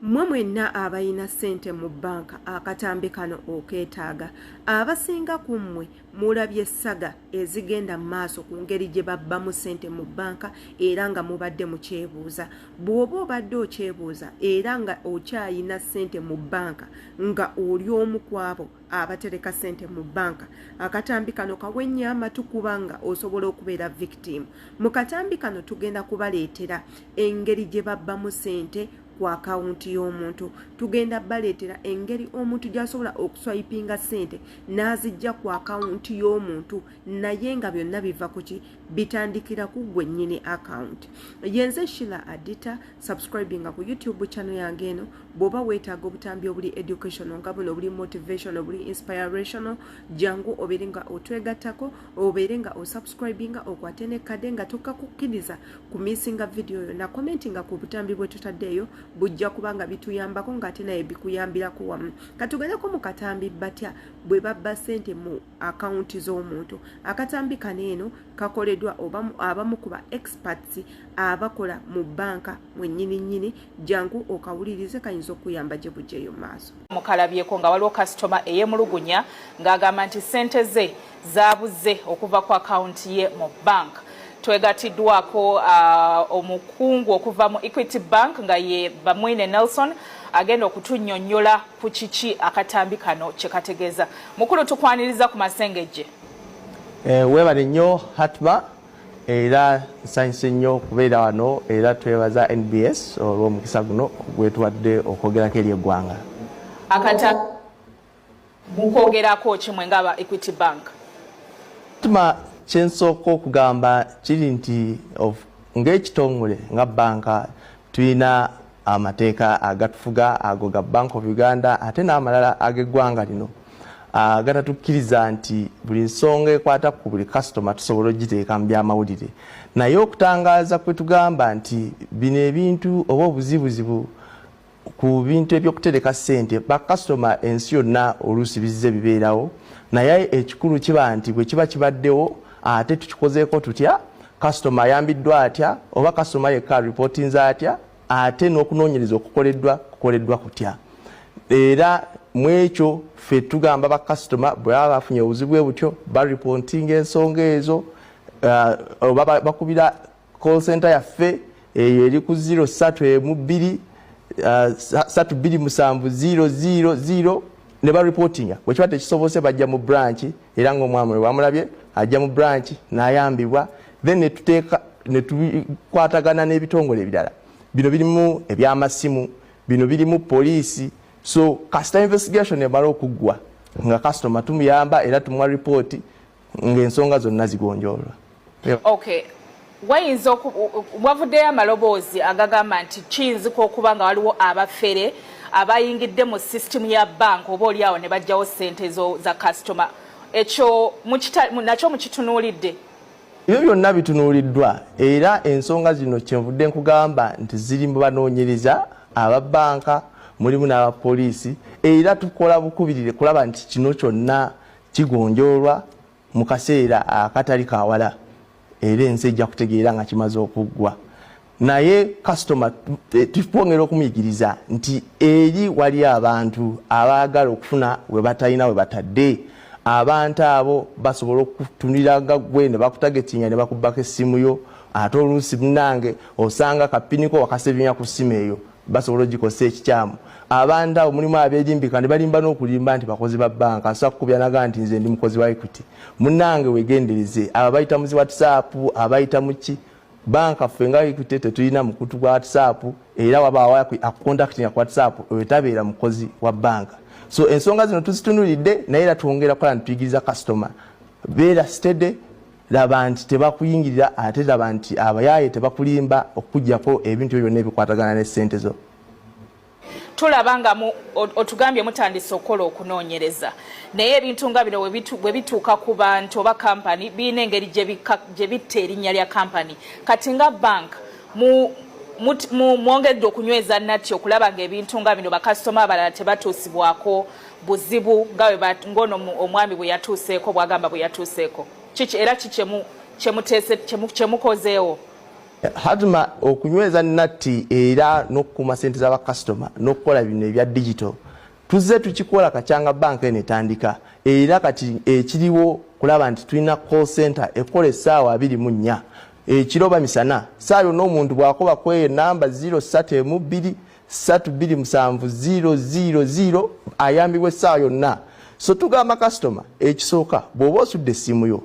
Mmwe mwenna abalina ssente mu bbanka akatambi kano okeetaaga. Abasinga ku mmwe mulabye saga ezigenda mu maaso ku ngeri gye babbamu ssente mu bbanka era nga mubadde mukyebuuza. Bw'oba obadde okyebuuza era nga okyayina ssente mu bbanka nga oli omu ku abo abatereka ssente mu bbanka, akatambi kano kawe nnyo amatu kubanga osobola okubeera victim. Mu katambi kano tugenda kubaleetera engeri gye babbamu ssente ku akawunti y'omuntu. Tugenda baleetera engeri omuntu gy'asobola okuswayipinga ssente n'azijja ku akawunti y'omuntu, naye nga byonna biva ku ki? Bitandikira ku ggwe nnyini akawunti. Yenze Shila Adita. Subscribinga ku YouTube channel yange eno bw'oba weetaaga obutambi obuli educational nga buno, obuli motivational, obuli inspirational. Jangu obeere nga otwegattako, obeere nga osubscribinga, okwate nekkade nga tokakukkiriza ku missinga video yonna. Commentinga ku butambi bwe tutaddeeyo, bujja kuba nga bituyambako ng'ate naye bikuyambirako wamu. Katugendeko mu katambi batya bwe babba ssente mu akawunti z'omuntu. Akatambi kano eno kakoleddwa abamu ku ba experts abakola mu bbanka mwennyini nnyini. Jangu okawulirize, kayinza okuyamba gye bujjeeyo mu maaso. Mukalabyeko nga waliwo kasitoma eyemulugunya ng'agamba nti ssente ze zaabuze okuva ku akawunti ye mu bank. Twegatiddwako omukungu okuva mu Equity Bank nga ye Bamwine Nelson, agenda okutunnyonnyola ku kiki akatambi kano kye kategeeza. Mukulu, tukwaniriza ku Masengejje. Weebale nnyo Hatma, era nsanyuse nnyo okubeera wano, era twebaza NBS olw'omukisa guno gwetuwadde okwogerako eri eggwanga. Akata mukwogerako kimwe nga aba Equity Bank? Hatma, kyensooka okugamba kiri nti ng'ekitongole nga banka tulina amateeka agatufuga, ago ga Bank of Uganda ate n'amalala ag'eggwanga lino, agatatukkiriza nti buli nsonga ekwata ku buli kasitoma tusobola ogiteeka mu byamawulire. Naye okutangaaza kwe tugamba nti bino ebintu oba obuzibuzibu ku bintu ebyokutereka ssente bakasitoma ensi yonna oluusi bizze bibeerawo, naye ekikulu kiba nti bwe kiba kibaddewo, ate tukikozeeko tutya, kasitoma ayambiddwa atya, oba kasitoma yekka reportinze atya, ate n'okunoonyereza okukoleddwa kukoleddwa kutya. Era mu ekyo ffe tugamba bakasitoma bwe baba bafunye obuzibu bwe butyo, bareportinga ensonga ezo oba bakubira call center yaffe eyo eri ku 0312 3270 000 ne bareportinga. Bwe kiba tekisobose, bajja mu branch, era ng'omwami we bamulabye ajja mu branch n'ayambibwa. Then netuteeka netukwatagana n'ebitongole ebirala. Bino birimu ebyamasimu, bino birimu poliisi. So kasita investigation emala okuggwa nga kasitoma tumuyamba era tumuwa ripooti ng'ensonga zonna zigonjoolwa. Okay, wayinza wavuddeyo amaloboozi agagamba nti kiyinzika okuba nga waliwo abafere abayingidde mu sisitimu ya bank, oba oli awo ne bajjawo ssente za kasitoma. Ekyo nakyo mukitunuulidde? Ebyo byonna bitunuuliddwa, era ensonga zino kyenvudde nkugamba nti ziri mu banoonyereza aba banka, mulimu n'abapoliisi, era tukola bukubirire kulaba nti kino kyonna kigonjoolwa mu kaseera akatali kawala, era ensi ejja kutegeera nga kimaze okuggwa. Naye kasitoma tukwongera okumuyigiriza nti eri wali abantu abaagala okufuna we batalina we batadde. Abantu abo basobola okutunira nga ggwe ne bakutargetinga ne bakubbako essimu yo. Ate oluusi munange osanga ka PIN ko wakasavinga ku ssimu eyo, basobola ogikozesa ekikyamu. Abantu abo mulimu abeerimbika ne balimba n'okulimba nti bakozi ba banka. Asobola kukubya naga nti nze ndi mukozi wa Equity. Munange wegendereze abo abayita mu zi WhatsApp, abayita mu ki banka. Ffe nga Equity tetulina mukutu gwa WhatsApp, era wabaawo akucontactinga ku WhatsApp, oyo tabeera mukozi wa banka. So ensonga zino tuzitunulidde, naye era twongera kukola ntuyigiriza kasitoma: beera steady, laba nti tebakuyingirira, ate laba nti abayaaye tebakulimba okugjako ebintu ebyo byonna ebikwatagana ne ssente zo. Tulaba nga otugambye mutandise okukola okunoonyereza, naye ebintu nga bino bwe bituuka ku bantu oba kampani, birina engeri gye bitta erinnya lya kampani. Kati nga bank mwongedde okunyweza nati okulaba nga ebintu nga bino bakasitoma abalala tebatuusibwako buzibu nga ng'ono omwami bwe yatuuseeko, bwagamba bwe yatuuseeko? Kiki era ki kyemuteese, kyemukozeewo? Hatma, okunyweza natti era n'okukuuma sente z'abakasitoma n'okukola bino ebya digital tuzze tukikola kacyanga banka eno etandika, era kati ekiriwo kulaba nti tulina call center ekola essaawa 24 ekiro ba misana. Saa yonna omuntu bw'akoba kweyo enamba 032 327 000 ayambibwa essaawa yonna. So tugamba kasitoma, ekisooka, bw'oba osudde essimu yo,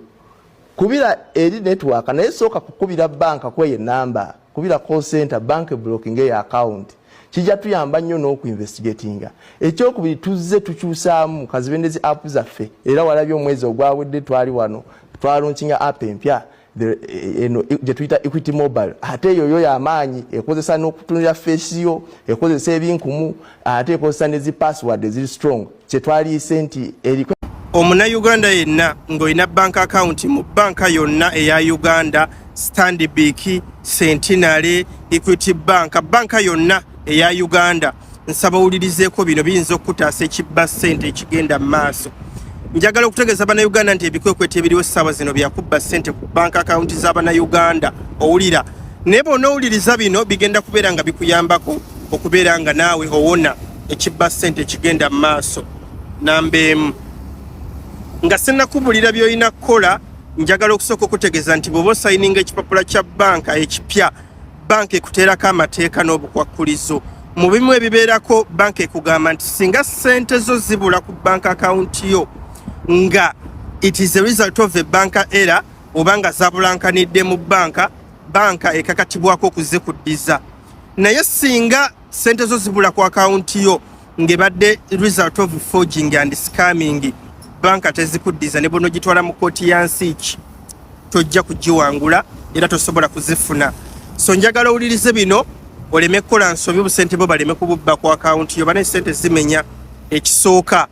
kubira eri network, naye sooka kukubira banka kweyo enamba, kubira call center, bank blocking eyo account, kijja tuyamba nnyo n'okuinvestigatinga. Ekyokubiri, tuzze tukyusaamu kazibendezi app zaffe, era walabye omwezi ogwawedde twali wano twalaunchinga app empya eno gye tuyita Equity Mobile. Ate eyo yo yamaanyi, ekozesa n'okutunulira face yo, ekozesa ebinkumu, ate ekozesa ne zi password eziri strong, kyetwaliise nti eriko. Omunnayuganda yenna ng'olina bank account mu banka yonna eya Uganda, Stanbic, Centenary, Equity Bank, banka yonna eya Uganda, nsaba owulirizeeko bino, biyinza okukutaasa ekibba ssente ekigenda mu maaso. Njagala okutegeeza bannayuganda nti ebikwekweto ebiriwo essaawa zino byakubba ssente ku bank account z'abannayuganda, owulira? Naye bw'onoowuliriza bino, bigenda kubeera nga bikuyambako okubeera nga naawe owona ekibba ssente ekigenda mu maaso. Namba 1, nga sinnakubulira by'olina kukola, njagala okusooka okutegeeza nti bw'oba osayininga ekipapula kya banka ekipya, banka ekuteerako amateeka n'obukwakkulizo. Mu bimu ebibeerako, banka ekugamba nti singa ssente zo zibula ku bank account yo nga it is a result of a bank error, oba nga zabulankanidde mu banka, banka ekakatibwako okuzikuddiza. Naye singa ssente zo zibula ku akawunti yo ng'ebadde result of forging and scamming, banka tezikuddiza. Ne bw'onogitwala mu kooti ya nsi ki, tojja kugiwangula era tosobola kuzifuna. So njagala owulirize bino oleme kukola nsobi, obusente bwo baleme kububba ku akawunti yo. Bane, sente zimenya. Ekisooka,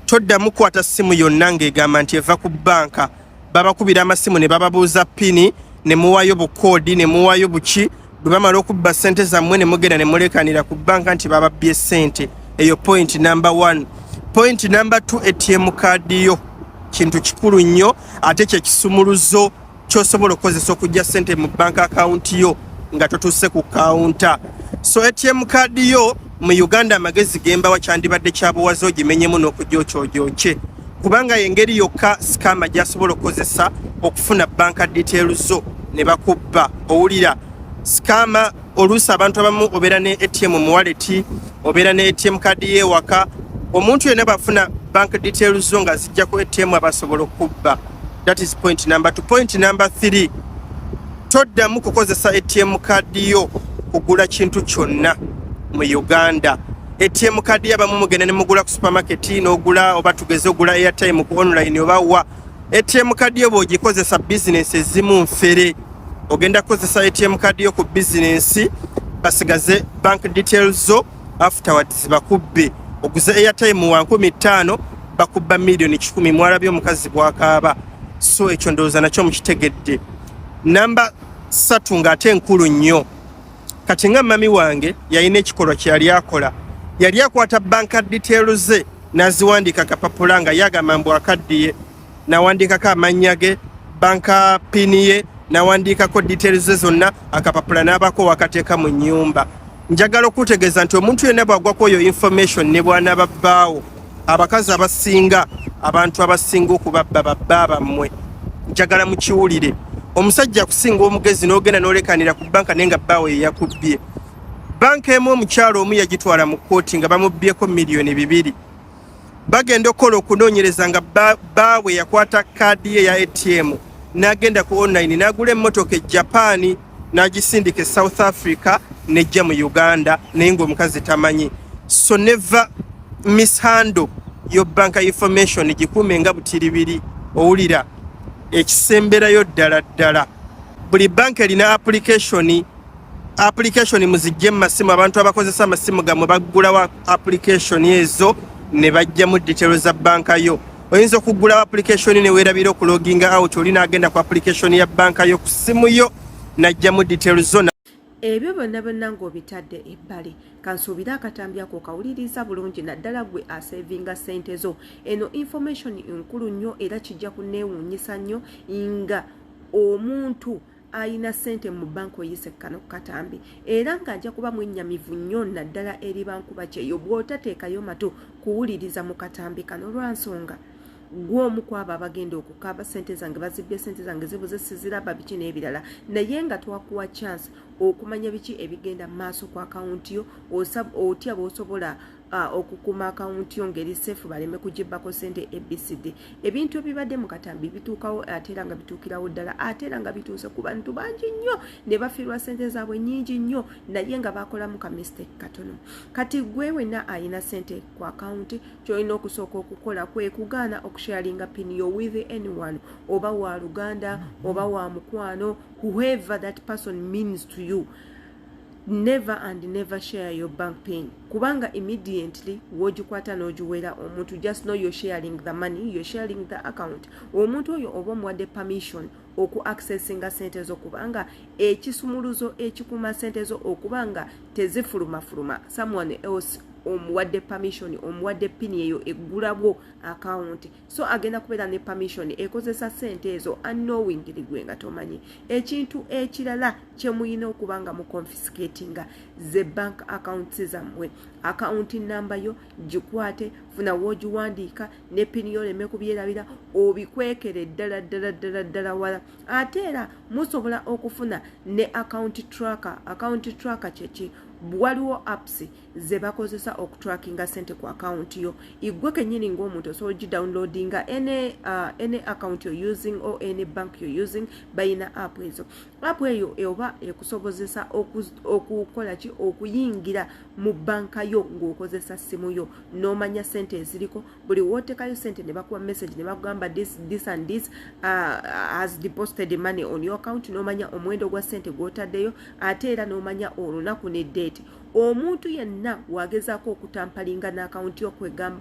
toddamu kukwata ssimu yonna ng'egamba nti eva ku banka. Babakubira amasimu ne bababuuza PIN, ne muwaayo bukoodi, ne muwaayo buki. Bwe bamala okubba ssente zammwe, ne mugenda ne mulekanira ku banka nti bababbye ssente. Eyo point number 1. Point number 2, ATM card yo kintu kikulu nnyo, ate kyekisumuluzo kyosobola okukozesa okujja ssente mu bank account yo nga totuuse ku counter. So ATM card yo mu Uganda, amagezi gembawa, kyandibadde kyabuwazi ogimenyemu n'okugyokyojokye, kubanga engeri yokka scammer gy'asobola okukozesa okufuna banka details zo ne bakubba, owulira? Scammer oluusi abantu abamu obeera ne ATM mu wallet, obeera ne ATM card y'ewaka. Omuntu yenna bw'afuna bank details zo nga zijja ku ATM, abasobola okubba. That is point number 2. Point number 3, toddamu kukozesa ATM card yo kugula kintu kyonna mu Uganda. ATM card yabamu mugenda ne mugula ku supermarket, n'ogula oba tugeze ogula airtime ku online oba wa. ATM card yo bw'ogikozesa, bizinesi ezimu nfere. Ogenda kukozesa ATM card yo ku bizinesi, basigaze bank details zo, afterwards bakubbe. Oguze airtime wa 5,000, bakubba 1,000,000. Mwalabye omukazi bwakaaba. So ekyo ndowooza nakyo mukitegedde. Namba 3, ng'ate enkulu nnyo, kati nga mami wange yalina ekikolwa kye yali akola. Yali akwata banka details ze n'aziwandiika kapapula nga yagamba mbu akaddiye, n'awandiikako amannya ge, banka PIN ye, n'awandiikako details ze zonna, akapapula n'abako wakateeka mu nnyumba. Njagala okutegeeza nti omuntu yenna bw'agwako oyo information, ne bw'anaaba bbaawo, abakazi abasinga, abantu abasinga okubabba babba bammwe. Njagala mukiwulire. Omusajja akusinga omugezi n'ogenda n'olekanira ku banka, naye nga bbaawe ye yakubbye. Banka emu, omukyalo omu yagitwala mu kkooti nga bamubbyeko 2,000,000. Bagenda okukola okunoonyereza nga bbaawe yakwata kaadi ye ya ATM n'agenda ku online n'agula emmotoka e Japan, n'agisindika e South Africa, nejja mu Uganda, naye ng'omukazi tamanyi. So never mishandle your bank information, gikuume nga butiribiri, owulira? Ekisemberayo ddala ddala, buli banka erina application. Application muzijje mu masimu. Abantu abakozesa amasimu gammwe baggulawo application ezo ne bajjamu details za banka yo. Oyinza okuggulawo application ne weerabira okuloginga out, oli n'agenda ku application ya banka yo ku ssimu yo n'ajjamu details zo. Ebyo byonna byonna ng'obitadde ebbali, kansuubire akatambi ako kawuliriza bulungi, naddala gwe asevinga ssente zo. Eno information nkulu nnyo, era kijja kuneewuunyisa nnyo nga omuntu Ayina ssente mu banka, oyise kano katambi, era ng'ajja kuba mwennyamivu nnyo, naddala eri bankuba kyeyo bw'otateekayo matu kuwuliriza mu katambi kano, lwansonga gw'omu ku abo abagenda okukaaba, "Sente zange bazibbye, sente zange zibuze, siziraba," biki n'ebirala. Naye nga twakuwa chance okumanya biki ebigenda mu maaso ku akawunti yo, otya bw'osobola okukuuma akawunti yo ng'eri safe, baleme kugibbako sente, ABCD. Ebintu ebibadde mu katambi bituukawo, ate era nga bituukirawo ddala, ate era nga bituuse ku bantu bangi nnyo ne bafiirwa sente zaabwe nnyingi nnyo, naye nga bakolamu ka mistake katono. Kati gwe wenna ayina sente ku akawunti, kyolina okusooka okukola kwe kugaana okusharinga pin yo with anyone, oba wa luganda oba wa mukwano, whoever that person means to you. Never and never share your bank pin, kubanga immediately wogikwata n'ogiwera omuntu, just know you're sharing the money, you're sharing the account. Omuntu oyo oba omuwadde permission oku accessinga sente zo, kubanga ekisumuluzo ekikuuma sente zo okuba nga tezifulumafuluma, someone else omuwadde permission, omuwadde pin eyo eggulabwo akawunti. So agenda kubeera ne permission ekozesa sente ezo unknowingly, gwe nga tomanyi. Ekintu ekirala kyemuyina okuba nga mu confiscatinga ze bank accounts zammwe. Akawunti namba yo gikwate, funa woogiwandiika, ne pin yo oleme kubyerabira, obikwekere ddala ddala ddala ddala wala. Ate era musobola okufuna ne account tracker. Account tracker kyeki? Waliwo apps ze bakozesa okutrackinga sente ku akawunti yo. Igwe kennyini ng'omuntu osobola ogidownloadinga any account you're using or any bank you're using, bayina app ezo. App eyo oba ekusobozesa okukola ki? Okuyingira mu banka yo ng'okozesa simu yo, n'omanya sente eziriko. Buli wootekayo sente ne bakuwa message ne bakugamba, "This, this and this has deposited money on your account," n'omanya omuwendo gwa sente gw'otaddeyo, ate era n'omanya olunaku ne date. Omuntu yenna wagezaako okutampalinga n'akawunti yo,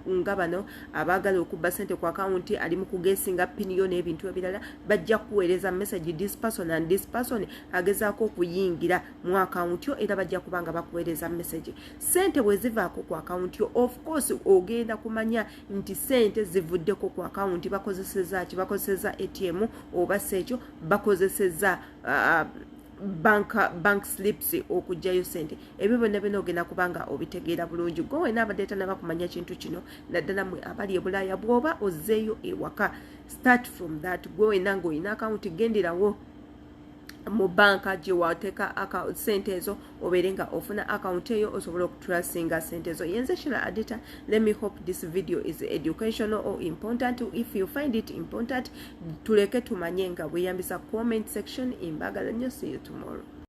nga bano abaagala okubba sente ku akawunti, ali mu kuguessinga pin yo n'ebintu ebirala, bajja kukuweereza message, "This person and this person agezaako okuyingira mu akawunti yo," era bajja kuba nga bakuweereza message. Sente bwe zivaako ku akawunti yo, of course ogenda kumanya nti sente zivuddeko ku akawunti. Bakozeseza ki? Bakozeseza ATM, oba si ekyo bakozeseza bank slips okugjayo sente. Ebyo byonna byonna ogenda kubanga obitegeera bulungi. Gwe wena abadde tanaba kumanya kintu kino, naddala mwe abali e Bulaaya, bw'oba ozzeeyo ewaka, start from that. Gwe wena ng'olina akawunti, genderawo mu banka gye wateeka sente ezo, obeere nga ofuna akawunti eyo, osobola okutracinga sente ezo. Yenze Shira Adita. Let me hope this video is educational or important. If you find it important, tuleke tumanye nga bweyambisa comment section. Mbagala nnyo. See you tomorrow.